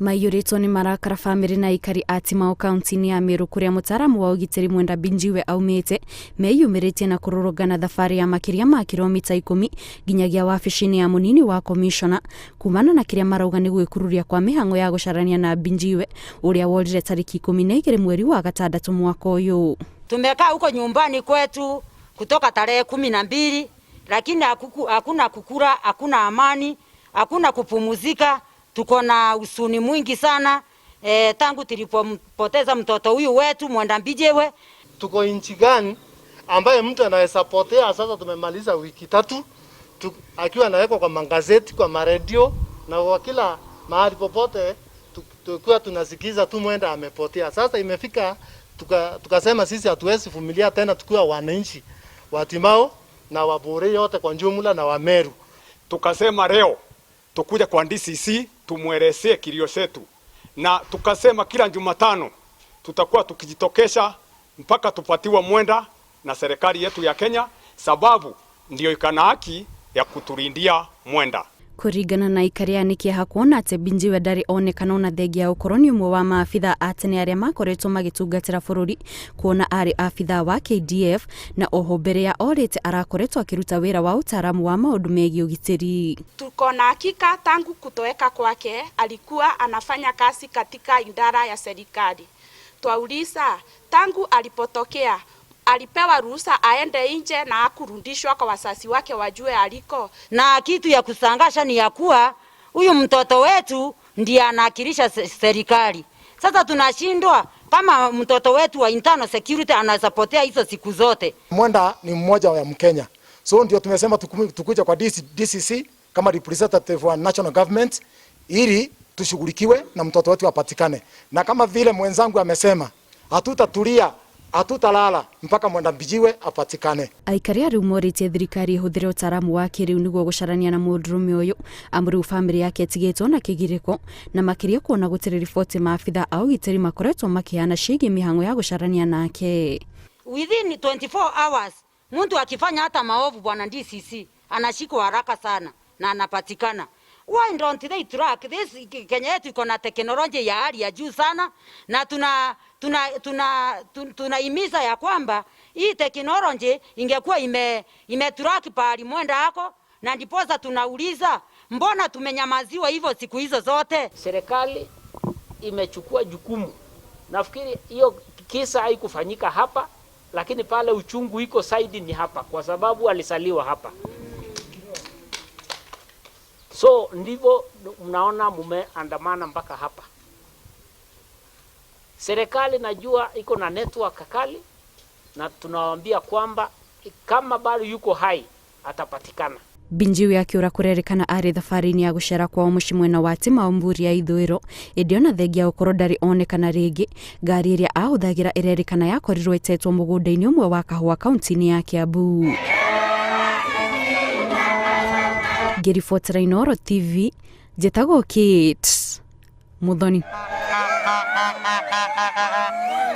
Maiyũrĩtwo nĩ marakara bamĩrĩ na aikari a Timau kaunti-inĩ ya Meru kũrĩa mũtaaramu wa ũgitĩri Mwenda Binjiwe aumĩte meyumĩrĩtie na kũrũrũngana thabarĩ ya makĩria ma kiromita 10 nginyagia wabici-inĩ ya mũnini wa komishona kumana na kĩrĩa marauga nĩ gwĩkururia kwa mĩhang'o ya gũcarania na Binjiwe ũrĩa worire tarĩki 12 mweri wa gatandatũ mwaka ũyũ. Tumekaa huko nyumbani kwetu kutoka tarehe 12, lakini hakuna kukula, hakuna amani, hakuna kupumzika. Tuko na huzuni mwingi sana tangu tulipompoteza mtoto huyu wetu Mwenda Mbijiwe. Tuko nchi gani ambaye mtu anaweza potea? Sasa tumemaliza wiki 3 akiwa anawekwa kwa magazeti, kwa maredio na kwa kila mahali popote, tukiwa tunasikiza tu Mwenda amepotea. Sasa imefika tukasema sisi hatuwezi vumilia tena tukiwa wananchi wa Timau na wa Bure yote kwa jumla na wa Meru. Tukasema leo tukuja kwa DCC tumuelezee kilio chetu, na tukasema kila Jumatano tutakuwa tukijitokesha mpaka tupatiwe Mwenda na serikali yetu ya Kenya, sababu ndio ikana haki ya kutulindia Mwenda. Kũringana na aikari aya nĩ kĩeha kuona atĩ Binjiwe ndarĩ onekana ona thengia ya gũkorwo nĩ ũmwe wa maabithaa a tene arĩa makoretwo magĩtungatĩra bũrũri, kuona arĩ abithaa wa KDF na oho mbere ya orĩte arakoretwo akĩruta wĩra wa ũtaaramu wa maũndũ megiĩ ũgitĩri. Tuko na hakika tangu kutoweka kwake alikuwa anafanya kazi katika idara ya serikali. Twauliza, tangu alipotokea alipewa ruhusa aende nje na hakurudishwa kwa wazazi wake wajue aliko? Na kitu ya kusangasha ni ya kuwa huyu mtoto wetu ndiye anawakilisha serikali. Sasa tunashindwa kama mtoto wetu wa internal security anaweza potea hizo siku zote. Mwenda ni mmoja wa Mkenya. So ndio tumesema tukuja kwa DCC kama representative wa national government ili tushughulikiwe na mtoto wetu apatikane. Na kama vile mwenzangu amesema, hatutatulia, hatutalala mpaka Mwenda Mbijiwe apatikane. Aikari arĩa morĩtie thirikari ĩhũthĩre ũtaaramu wa kĩrĩu nĩguo gũcarania na mũndũrũme ũyũ, amu rĩu bamĩrĩ yake ĩtigĩtwo na kĩgirĩko, na makĩria kuona gũtirĩ riboti maabithaa a ũgitĩri makoretwo makĩheana ciĩgiĩ mĩhang'o ya gũcarania nake. Within 24 hours mtu akifanya hata maovu, bwana DCC, anashikwa haraka sana na anapatikana. Why don't they track this? Kenya yetu iko na teknolojia ya hali ya juu sana, na tunahimiza ya kwamba hii teknolojia ingekuwa imetrack pahali Mwenda yako, na ndiposa tunauliza mbona tumenyamaziwa hivyo siku hizo zote. Serikali imechukua jukumu. Nafikiri hiyo kisa haikufanyika hapa, lakini pale uchungu iko zaidi ni hapa kwa sababu alisaliwa hapa. So ndivyo mnaona mumeandamana mpaka hapa. Serikali najua iko na network kali, na tunawaambia kwamba kama bado yuko hai atapatikana. Binjiwe akĩũra kũrerĩkana arĩ thabarĩ-inĩ ya gũcera kwao mũciĩ mwena wa Timau Mburi ya ithũĩro, ĩndĩ ona thengia ya gũkorwo ndarĩ onekana rĩngĩ, ngari ĩrĩa ahũthagĩra ĩrerĩkana yakorirwo ĩtetwo mũgũnda-inĩ ũmwe wa kahũa kaunti-inĩ ya Kiambu. Ngĩribotera Inooro TV, njĩtagwo Kate Muthoni.